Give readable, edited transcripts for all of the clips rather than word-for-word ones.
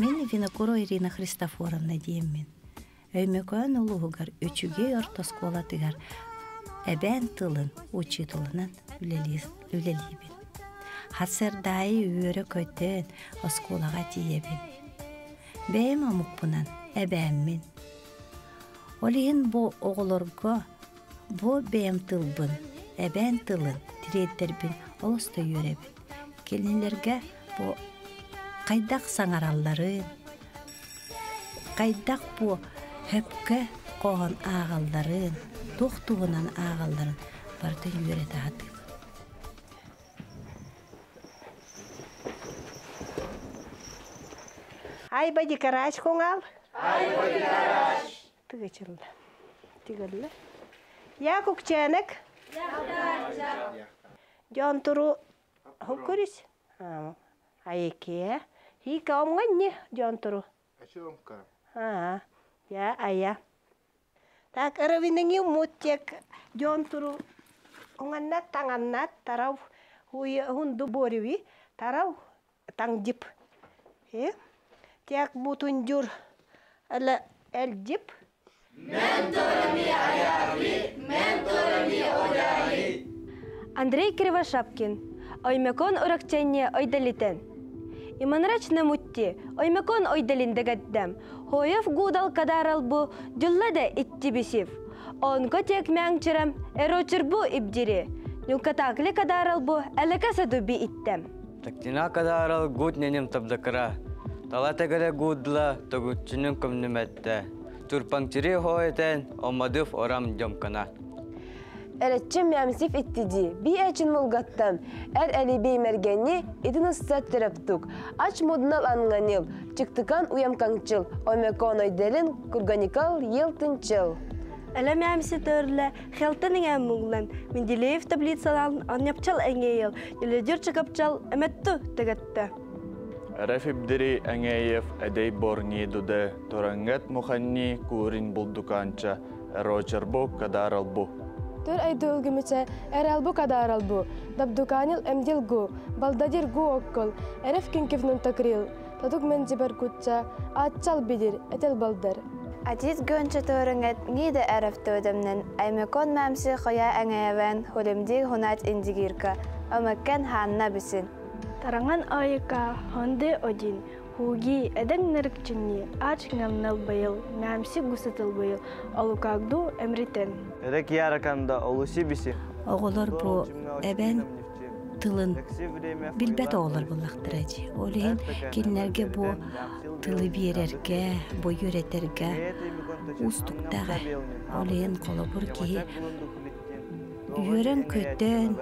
Мин Винокурова Ирина Христофоровна диэммин. Өймөкөөн улууһугар Үчүгэй орто оскуолатыгар эбээн тылын учууталынан үлэлиибин. Хасырдаайы үөрэ-көтөн оскуолаҕа тиийэбин. Бэйэм омукпунан эбээммин. Ол иһин бу оҕолорго бу бэйэм тылбын, эбээн тылын тириэрдэрбин олус да үөрэбин. Кинилэргэ бу хайдах саҥаралларын, хайдах бу сөпкө хоһоон ааҕалларын, туох туһунан ааҕалларын барытын үөрэтэ сатыыбын. Айба дикарач куҥал. Айба дикарач. Тыгычылла. Тыгылла. Я кукчанак. Дьон туру хуккурис. Айеке. Хика омганни дьон туру. Аа. Я ая. Так ырывиныңи муттек дьон туру уҥаннат таҥаннат тарау хунду бориви тарау таҥдип. Тек мутундюр элдип. Андрей Кривошапкин, Оймекон уракчанне ойдалитен. Иманрач намутти, Оймекон ойдалиндагаддам, Хоев гудал кадаралбу дюлла да иттибисив. Онко тек мяңчырам, эрочырбу ибдири. Нюкатакли кадаралбу элека садуби иттем. Тактина кадарал гуд ненем табдакара. Талатагара гудла тогуччунун көмнүмэтте. Турпаңчири хоэтен омадыф орам дьомкана. Эречче мямсиф иттиди, би эчин мулгаттам, эр әлибей мергенни идин ысса терептук, ач муднал анганил, чыктыкан уямкаңчыл, омекон ойделин курганикал ел тынчыл. Әлі мәмсі төрлі, хелтінің әммұңлан, Менделеев таблицалан анняпчал әңейіл, еледер чыкапчал әмәтті тігітті. Рафибдири Әңеев әдей борни дуде турангат муханни курин булдуканча эрочербу кадаралбу. Төр айдылгымыча эралбу кадаралбу, дабдуканил эмдилгу, балдадир гу оккол, эреф кинкивнун такрил, татук менжибер кутча, атчал бидир, этел балдар. Атис гөнчө төрөңөт ниде әрәф төдемнен, Аймекон мәмси хоя әңәвән, хулемди хунат индигирка, омеккен ханна бисин. Тараңан айыка хонде один, хуги эден неркчинни, ач ңамнал быйыл, мәмси гусатыл быйыл, алукагду эмритен. Эрек яраканда олуси биси. Оҕолор бу эбээн тылын билбэт оҕолор буллахтара дии. Ол иһин кинилэргэ бу тылы биэрэргэ, бу үөрэтэргэ уустуктааҕа. Ол иһин холобур киһи үөрэн-көтөн,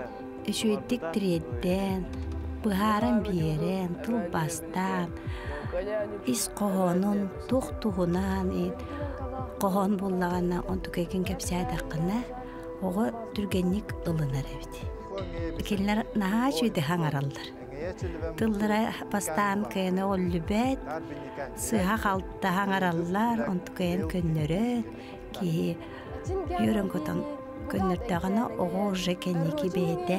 үчүгэйдик тириэрдэн, быһааран биэрэн, тылбаастаан, ис хоһоонун туох туһунан хоһоон буллаҕына онтукайгын кэпсээтэххинэ оҕо түргэнник ылынар эбит. Кинилэр наһаа үчүгэйдик хаҥараллар. Тыллара бастаан кыайан оҕоллубэт, сыыһа-халта хаҥараллар, онтукайын көннөрөн, киһи үөрэн-көтөн көннөрдөҕүнэ оҕо уже кэнники бэйэтэ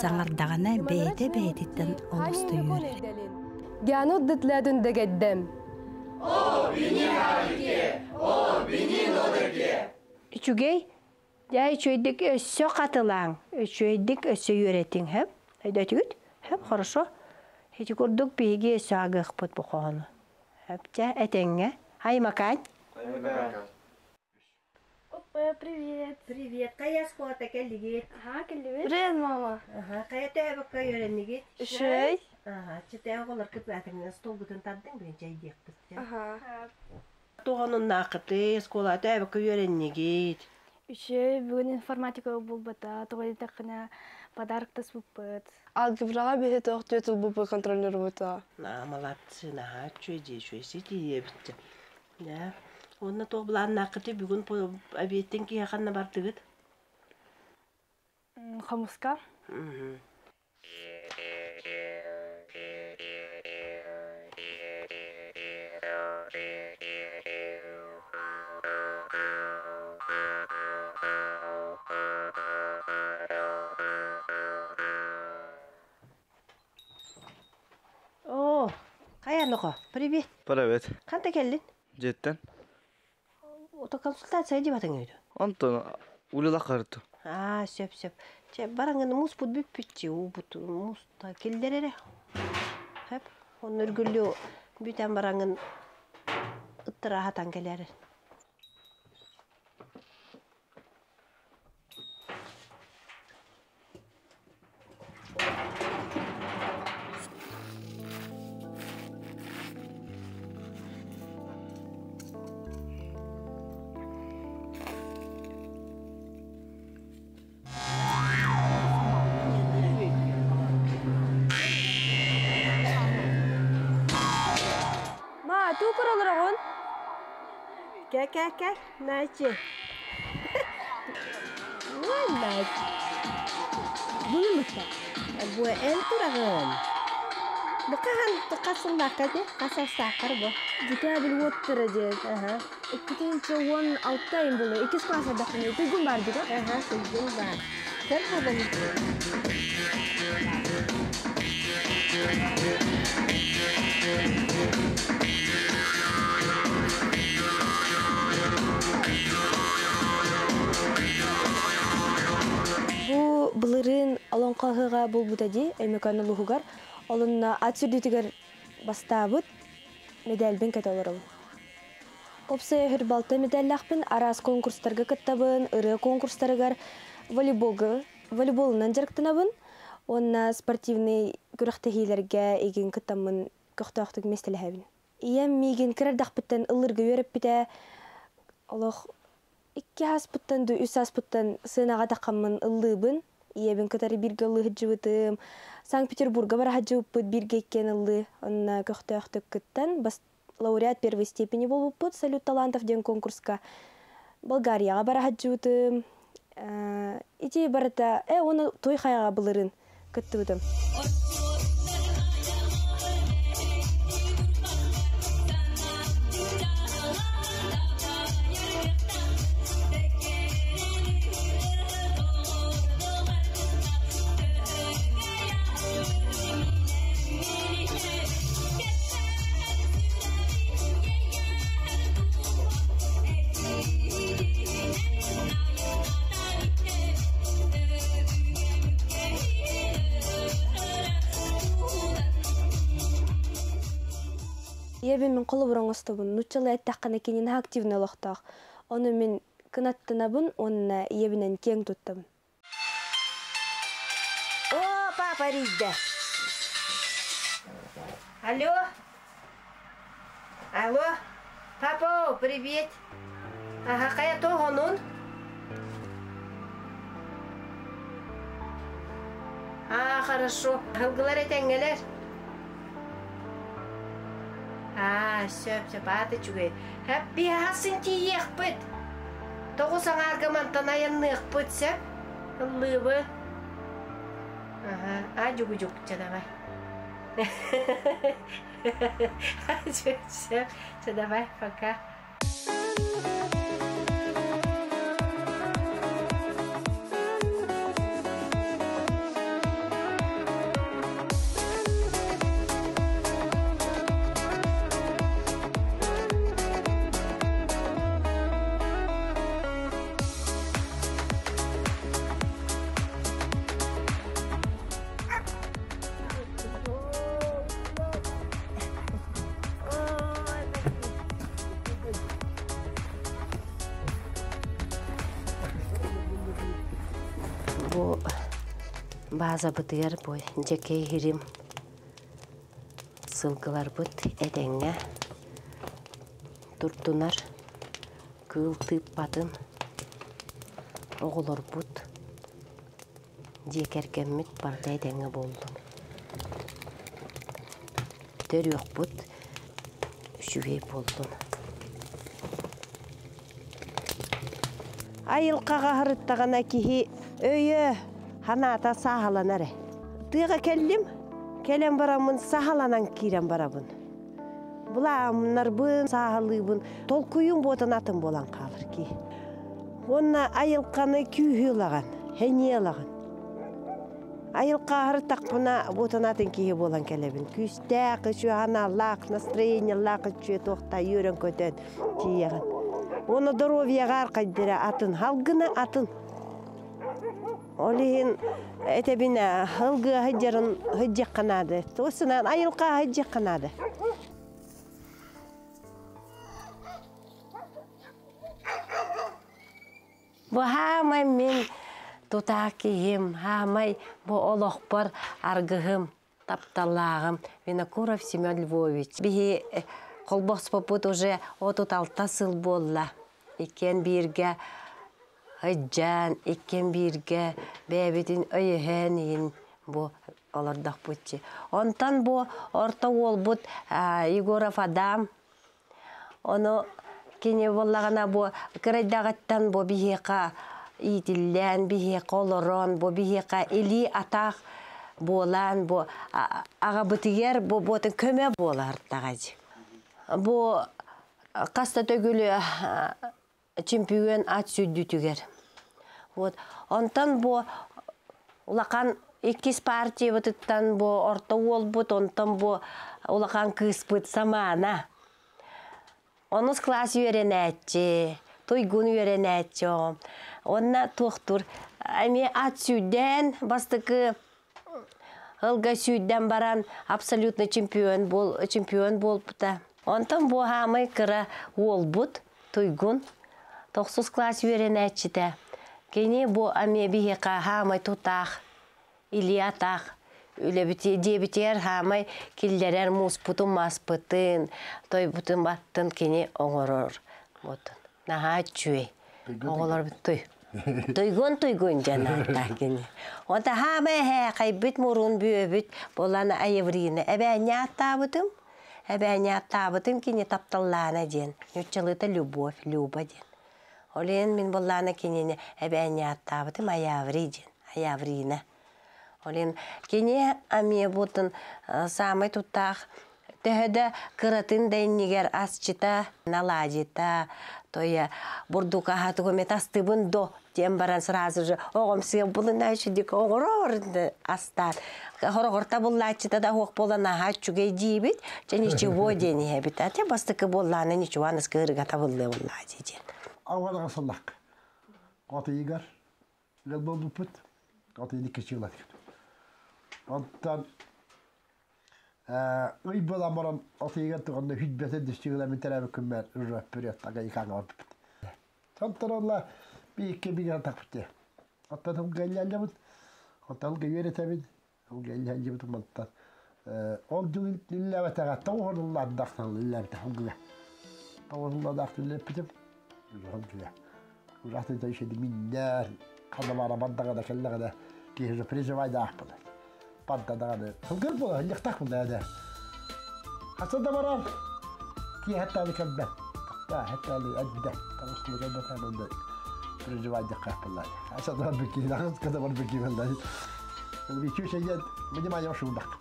саҥардаҕына бэйэтэ бэйэтиттэн олус да үөрэр. Гянут дытлядун дэгеддем. Үчүгэй Дьэ, үчүгэйдик өссө хатылааҥ, үчүгэйдик өссө үөрэтиҥ, һэп? Өйдөөтүгүт? Һэп, хорошо. Ити курдук биһиги өссө аагыахпыт бу хоһоону. Һэп, чэ, этэҥҥэ. Аймакаан. Опа, привет. Привет. Хайа оскуолата кэллигит? Ага, кэллибит. Привет, мама. Ага, хайа төһөбөккө үөрэннигит? Үчүгэй. Ага, чэтээ оҕолор кытаатыҥ столгутун тардыҥ бүгүн чэйдиэхпит. Ага. Туҕануннааххытый, оскуолата төһөбөккө үөрэннигит? Үчүгэй, бүгүн информатика булбата, тоҕо диэтэххинэ подарок таспыппыт. Алгебраҕа биһи туох түөтүл контроллербута. На, молодцы, наһаа үчүгэй дии, үчүгэй ситиһиэбит. Дьэ, уонна туох былааннааххытый бүгүн обедтэн киһи ханна бардыгыт? Хомуска. Оо, хайа Ноко, привет. Привет. Ханта келлин? Жеттен. Ото консультация дибатың үйдү. Онтон улила карты. А, сөп, сөп. Че, бараңын мус бут бүппүтчи, у бут мус та келдерере. Хеп, он үргүллү бүтән бараңын ыттыра хатан келер. Ма, туу көрөлөр Кэ, кэ, кэ, Начи. Ой, Начи. Бүгүн бутта. Бу эн турагын. Бу кахан тукасыллакка де, касасакар бу. Декабрь уоттара же. Аха. 2016 айын болу. Икис класс адақын. Туйгун бар дига. Аха, туйгун бар. Көр болун. Бу былырын олонқоһыга булбута ди, Өймөкөн улуһугар. Олунна ат сүрдүтүгер бастаабыт медальбин кете олором. Опсая хүрбалты медальлахпын арас конкурстарга кыттабын, ыры конкурстарыгар волейболга, волейболунан жарыктанабын. Онна спортивный күрәхтәһиләргә игин кыттамын көхтөөхтүк местеләһәбин. Ием мигин кырардахпыттан ыллырга үйрәп битә. Олох икки хаспыттан ду үс хаспыттан сынага тақаммын ыллыбын. Иебин кытары бирге ыллы хыджыбытым. Санкт-Петербурга бара хыджыбыппыт бирге иккен ыллы. Онна көхтөөхтүк кыттан бас лауреат первой степени болуппут салют талантов ден конкурска. Болгарияга бара хыджыбытым. Ити барата, оны той хаяга былырын кыттыбытым. Ебе мен қолы бұрын нуччалы әттаққана кенен активный олықтақ. Оны мен кынаттынабын, онына ебінен кең туттым. О, папа Ридда. Алло? Алло? Папа, привет. Ага, қая тоғынын? А, хорошо. Хылгылар этәңгелер. А, сөп, сөп, аты чүгей. Хәп, биһасын тиеқпіт. Тоғыз аңаргамантан аяннықпыт, сөп. Ыллыбы. Ага, а жүгі-жүг, давай. Сөп, сөп, давай, пока. Бу база бытыгар бу жекей хирим сылгылар быт эдеңге туртунар кыл тыппатын оголор бут жекергеммит барда эдеңге болдум. Төрүөх бут үшүгей болдун. Айылқаға хырыттағана кихи өйө ханата сахаланаре. Тыға келдим, келем барамын, сахаланан кирем барабын. Буламнарбын, сахалыбын, толкуюн ботан атын болан қалыр ки. Онна айылқаны күйі лаган, хәне лаган. Айылҕа аһыртахпына бутанатын киһи буолан кэлэбин. Күүстээх, үчүгэй настроениелаах үчүгэй туохта үөрэн көтөн тиийэҕин. Уонна здоровьеҕа аркайдыра атын, халгына атын. Ол иһин этэбин ылгыа сылдьарын сылдьыахха наада. Туосунан айылҕа сылдьыахха наада. Бу хаамай мин тутаах киһим, хаамай бу олохпор аргыһым, тапталлааҕым Винокуров Семен Львович. Биһи холбоспоппут уже 36 сыл буолла. Иккиэн бииргэ ыдьаан, иккиэн бииргэ бэйэбитин өйөһөн иһин бу олордохпутчи. Онтон бу орто уолбут Егоров Адам. Ону кини буоллаҕына бу кырайдаҕыттан бу биһиэхэ иитиллээн, биһиэхэ олорон, бу биһиэхэ илии-атах буолан, бу аҕабытыгар бу буотун көмө буолар таҕадьы. Бу хаста төгүл чемпион ат сүүрдүүтүгэр. Вот. Онтон бу улахан иккис партиябытыттан бу орто уолбут, онтон бу улахан кыыспыт Самаана. Онус класс үөрэнээччи, туйгун үөрэнээччи. Онна туохтур эми ат сүүрдэн бастакы ылга сүүрдэн баран абсолютно чемпион бол чемпион буолбута. Онтон бу хаамай кыра уолбут туйгун тохсус класс үөрэнээччитэ. Кини бу ами биһиэхэ хаамай тутаах, илии-атах үлэбити диэбитигэр хаамай киллэрэр мууспутун маспытын, тойбутун баттын кини оҥорор. Ботун. Наһаа үчүгэй. Оҕолор той. Туйгун туйгун дьэн ааттаах кини. Онта хаамай эһээхэйбит мурун бүөбүт буолан Айеврина эбээнньэ ааттаабытым. Эбээнньэ ааттаабытым кини тапталлаана диэн. Ньуччалыыта Любовь, Люба диэн. Ол иһин мин буоллаана кинини эбээнньэ ааттаабытым Аяври диэн, Аяврина. Ол иһин кини эмиэ бутун саамай туттаах төһө да кыратын да иннигэр асчыта, наладьыта, тоя бурдук аһа тугу эмэ тастыбын до диэн баран сразу же оҕом сыа булуна үчүдүк оҕорор астаан хороҕор табыллааччыта да суох буолан аһаа үчүгэй диибит дьэ ничего диэн иһэбит а те бастакы буоллаана ничего аныскы ырыга табыллыа буоллаа дии диэн. Ауадаға сыллақ. Отыйыгар ыал буолбуппут. Отыйын икки чыылат. Онтон ый буолан баран отыйыгар туғанна хүйтбэтэ дистигила мин тэрээбит күммэр ырыаппырыат ага икаҥа барбыппыт. Онтон олла би икки бигэ тахпыт. Оттон ылга Оттон ылга үөрэтэбин. Ылга иллээллэбит мантан. Ол дьыл иллээбэтэҕэ тоҕуһурлаардахтан иллээбитэ ылгыга. Тоҕуһурлаардахтан иллээппитим. Ылгыга. Ужасно еще миннэр, ханна бара да кэллэҕинэ киһи переживайдаах буолар. Падда даҕаны. Сылгыр буолар, ыллыктаах буолар да. Хаса да барар, киһи хаттааны кэлбэт. Хаттааны эддэ, таҕыстыба кэлбэт онда переживайдахха буолар. Хаса да бар бики, хаса да бар бики буолар. Бичүү шейен внимание шулбак.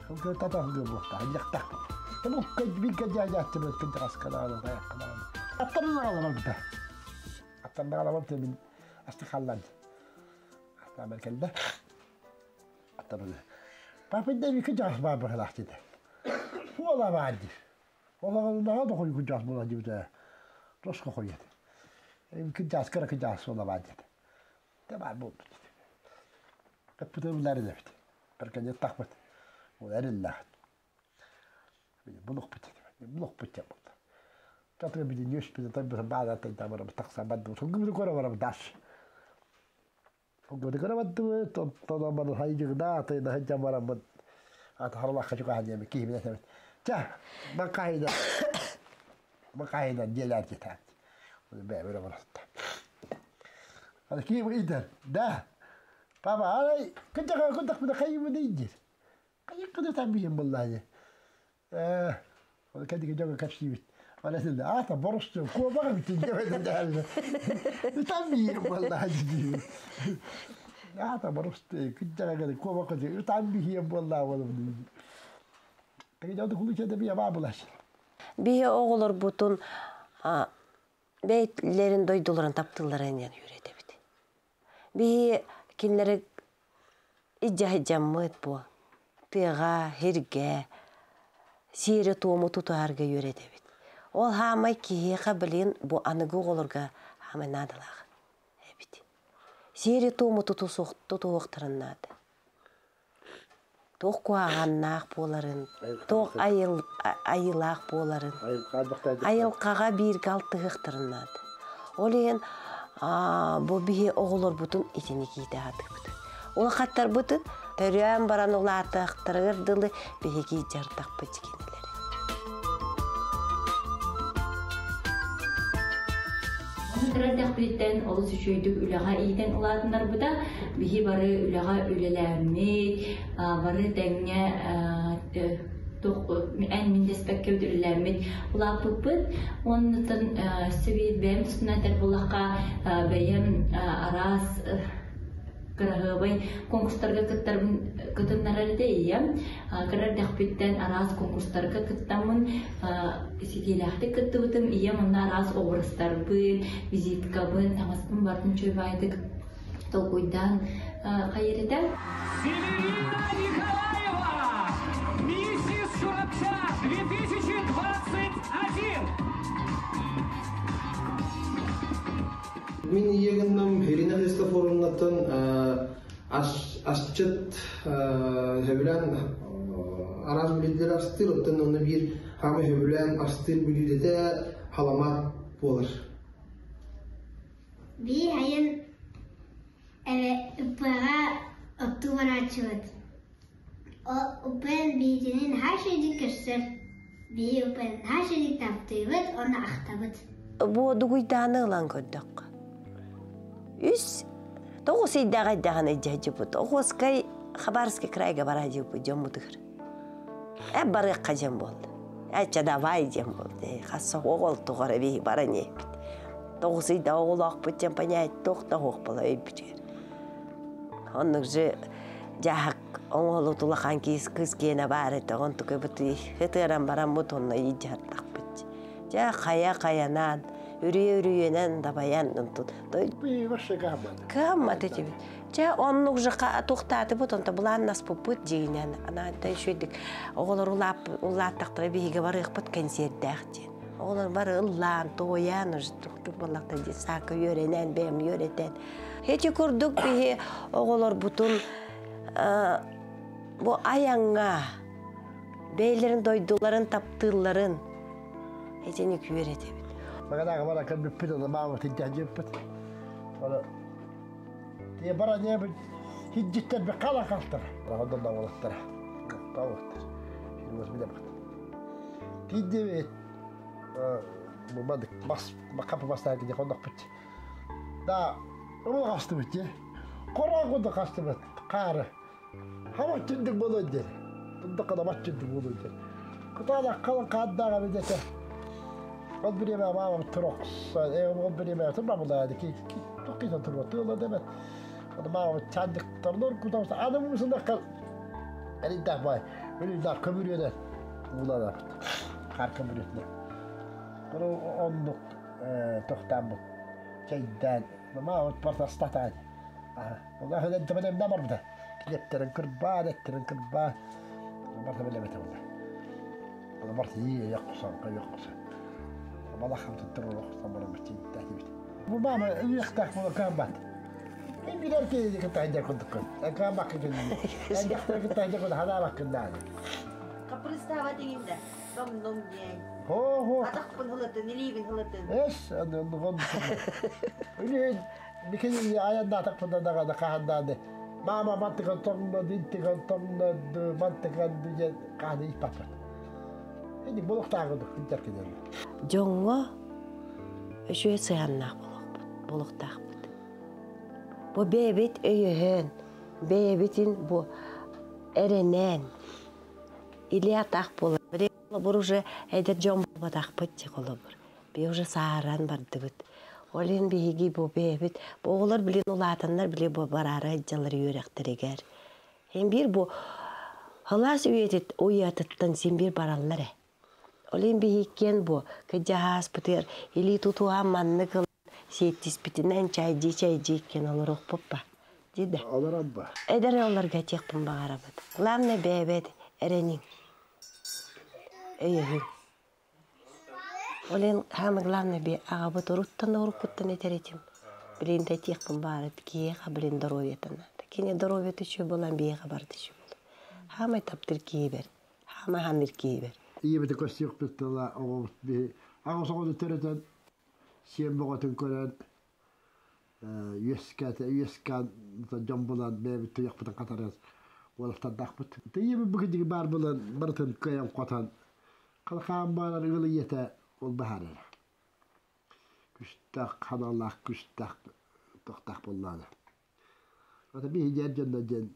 Сылгыр тата сылгыр буолта, ыллыктаах. Тому бикке жаажааччы кынчагаскалаана таяккалаана. Аттарына аламар бita. Аттарына аламар темин асты халлан. Аттамар келді. Аттарына. Папа дemi кынчагас бар бахалахтыды. Хуала баадир. Ола наға да қой кынчагас бола дибите. Тосқа қояды. Кынчагас кыра кынчагас бола баадир. Те бар болды. Капыты булары да бит. Бір кәне тақпыт. Ол әрілләхт. Булук бит. Булук бит болды. Таты бит нөш бит та бада та та бара тақса бад. Сугы көрө бара даш. Сугы көрө бад то то бара хайжы да та да хаҗа бара бад. Ат харла хачы ка хаҗа ки бит та. Та бакайда. Бакайда делар китат. Бә бер бара. Hadi ким идар. Да. Папа, ай كنت كنت كنت خيم من يجي. قد تعبيهم بالله. آه كان ديك جوك كبشيبت. ولا سلا آه برشت كو بغى بتجي تعبيهم والله آه برشت كنت كو بغى تعبيهم والله ولا تجي جوك كل شيء تبيه ما بلاش. Биһи оҕолор бутун бэйтлерин дойдуларын таптылларын ян үйрөтөбүт. Биһи кинилери Ижжаһыдьаммыт бу тыаҕа, һиргэ, сиэри-туому тутуһарга үөрэтэбит. Ол хаамай киһиэхэ билин бу аныгы оҕолорго хаамай наадалаах эбит. Сиэри-туому тутуһуохтарын наада. Туох куһаҕаннаах буоларын, туох айылаах буоларын, айылҕаҕа бииргэ алтыһыахтарын наада. Ол иһин бу биһи оҕолорбутун итини киитэ сатыыбыт. Улахаттарбытын төрөөн баран улаатыахтарыгар дылы биһиги дьардахпыт кинилэри. Кыра эрдэхпититтэн олус үчүгэйдик үлэҕэ иитэн улаатыннарбыта. Биһи бары үлэҕэ үлэлээммит, бары тэҥҥэ эн мин дэспэккэ үлэлээммит улааппыппыт. Оннуттан өссө биир бэйэм туспунан этэр буоллахха, бэйэм араас кыраһыабай конкурстарга кыттарбын кытыннарар этэ ийэм. Кыра эрдэхпиттэн араас конкурстарга кыттаммын ситиилээхтик кыттыбытым. Ийэм онно араас образтарбын, визиткабын, таҥаспын барытын үчүгэй баайдык толкуйдаан хайыр этэ. Северина Николаева! Миссис Чурапча 2021! Мин ийэгинным Ирина Христофоровнаттан асчыт сөбүлээн араас бүлүүдлэри астыыр, оттон онно биир хаамай сөбүлээн астыыр бүлүүдэтэ халамаат буолар. Биир айын уппаҕа оттуу барааччыбыт. Уппан биитинин наһаа үчүгэйдик көрсөр. Бии уппан наһаа үчүгэйдик таптыыбыт уонна ахтабыт. Бу дугуйдааны ылан көрдөххө. Үс тоҕус ыйдаах айдаҕын ыйдьаһдьыппыт. Охотскай Хабаровский крайга бараадьыппыт дьоммутугар. Э барыахха дьэн буолла. Эчэ давай диэн буолла. Хасса оҕол туҕара биһи баран иэппит. Тоҕус ыйда оҕолоохпут диэн понять туох да оһуох буола өйбүтүгэр. Оннук же дьаһак оҥоһулут улахан киис кыыс киэнэ баар этэ. Онтука бытыы ытыаран бараммыт онно иидьартахпыт. Дьэ хайа хайанаан үрүйэ-үрүйэнэн дабайан онтун кыаммат этибит. Чэ оннук же туохтаатыбыт онто былааннаспыппыт дьиҥинэн анаата үчүгэйдик оҕолор улааттахтара биһиги барыахпыт кэнсиэрдээх диэн. Оҕолор бары ыллаан, туойаан уже тухтук буоллахта дии саакка үөрэнэн, бэйэм үөрэтэн. Ити курдук биһи оҕолорбутун бу айаҥҥа бэйэлэрин дойдуларын таптыылларын итини үөрэтэбит. Магадаға бара кірбіппіт, оны мамы тинтен жеппіт. Оны тие бара не бір хиджиттер бір қала қалтыр. Ондан да олаттар. Тауықтар. Хилмас биле бақт. Тидде бу бадык бас қапы бастан кеде қондақ бит. Да, ол қасты бит, Қора қонды қасты бит, қары. Хама түндік болой дер. Бұнда қада бат түндік болой дер. Құтана қалың қаддаға бидете. Ол биреме мамам тұрақса, ол биреме тұрма бұла еді, тоқисан тұрма, тығыла демет. Оны мамам чандықтарлар күтамса, адам ұсында қал. Әлі бай, өлі көміреді, улада. Қар көміреді. Бұны оннук тоқтан бұл. Чайдан, мамам партастатады. Онда хөден төменем да бар бұда. Килептерин кырбаа, эттерин кырбаа. Барта билемете бұда. Оны барта ие яққысан, қай яққысан. Балахам туттур олохсан бара бир тииттаатибит. Бу мама үйэхтаах була каамбат. Мен билер ки кытта хайдар курдуккун. Каамбакка кэллин. Эн кытта хайдар курдук хадаабаккын дааны. Капрыстаава дегенде дом-дом диэн. Хо-хо. Атахпын хылатын, илиибин хылатын. Эс, аны Үлен бикени аяндаатакпын дагана кахандааны. Мама мантыган тоңно, динтиган тоңно, мантыган диэн кааны иппаппат. Эни болохтаагыдык динтер кедер. Дьоҥҥо үчүгэй сыһыаннаах буолуохтаахпыт. Бу бэйэбит өйөһөн, бэйэбитин бу эрэнэн, илиатаах буолар. Холобур уже эдэр дьон буолбатахпыт дии холобур. Би уже сааран бардыбыт. Ол иһин биһиги бу бэйэбит, бу оҕолор билин улаатаннар били бу бараары сылдьаллар үөрэхтэригэр. Һин биир бу халаас үйэтит уйатыттан син биир бараллар ээ. Ол иһин биһиккиэн бу кыдьаһааспытыгар илии тутуһан маннык ылан сиэттиспитинэн чайдии-чайдии иккиэн олоруохпут ба. Дида. Олорон ба. Эдэр олорго этиэхпин баҕарабыт. Главное бэйэбит эрэниҥ. Өйөһүҥ. Ол иһин самое главное би аҕабыт уруттан уруккуттан этэр этим. Билин да этиэхпин баарыт киһиэхэ билин здоровьетын наада. Кини здоровьета үчүгэй буолан биһиэхэ барыта үчүгэй буолар. Хаамай таптыыр киһибэр, хаамай ханыыр киһибэр. Ийэбити көрсүөхпүт тыла оҕобут биһи аҕыс оҕону төрөтөн сиэн бөҕөтүн көрөн үөскээтэ үөскээн дьон булан бэйэбит туйахпытын хатаран уолаттардаахпыт. Ийэбит бу кидиги баар буолан барытын кыайан хотон халхаан баарар ыал ийэтэ ол баһаарар. Күстээх ханалаах күстээх тохтаах буоллаҕына. Ата биһи дьэр дьонно диэн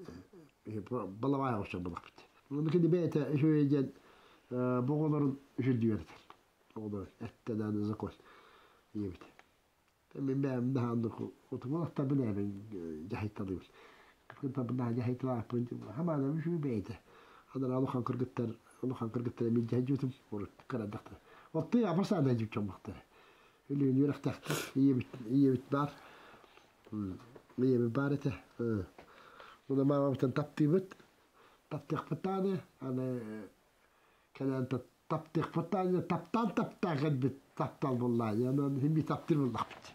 балабаай оҕочор булахпыт. Оны кини бэйэтэ үчүгэй диэн боҕолорун үчүрдүгэр этэр. Оҕолор эттэнэн закон диэбит. Мин бэйэм наһааннык утумулахтарбын эбин дьаһайталыыбын. Кыргыттарбын дьаһайталааппын хамаана үчүгэй бэйэтэ. Анараа улахан кыргыттар улахан кыргыттар эмиэ дьаһайдьыбытым урут кырадахтар. Оттуй апарсаана дьүччоммахтар. Үлүн үөрэхтээхтэр ийэбит ийэбит баар. Ийэбит баар этэ. Уна маамабытын таптыыбыт. Таптыахпыт даҕаны аны кэлэн таптыахпыт даҕаны таптаан таптаан кэлбит таптал буллаа. Онон химби таптыыр буллахпыт.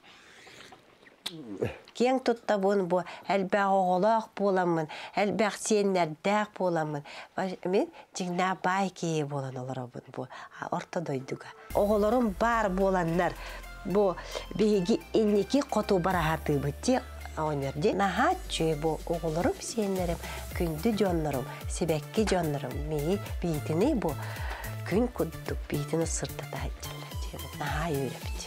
Киэҥ туттабын бу элбэх оҕолоох буоламмын, элбэх сиэннэрдээх буоламмын, мин дьиҥнээх баай киһи буолан олоробун бу орто дойдуга. Оҕолорум баар буоланнар, бу биһиги инники хоту бараһатыыбыт дии оҕонньор дии. Наһаа үчүгэй бу оҕолорум, сиэннэрим, күндү дьоннорум, сибэкки дьоннорум мии биитини бу күн курдук биитини сырдата сылдьаллар дии. Наһаа үөрэбит.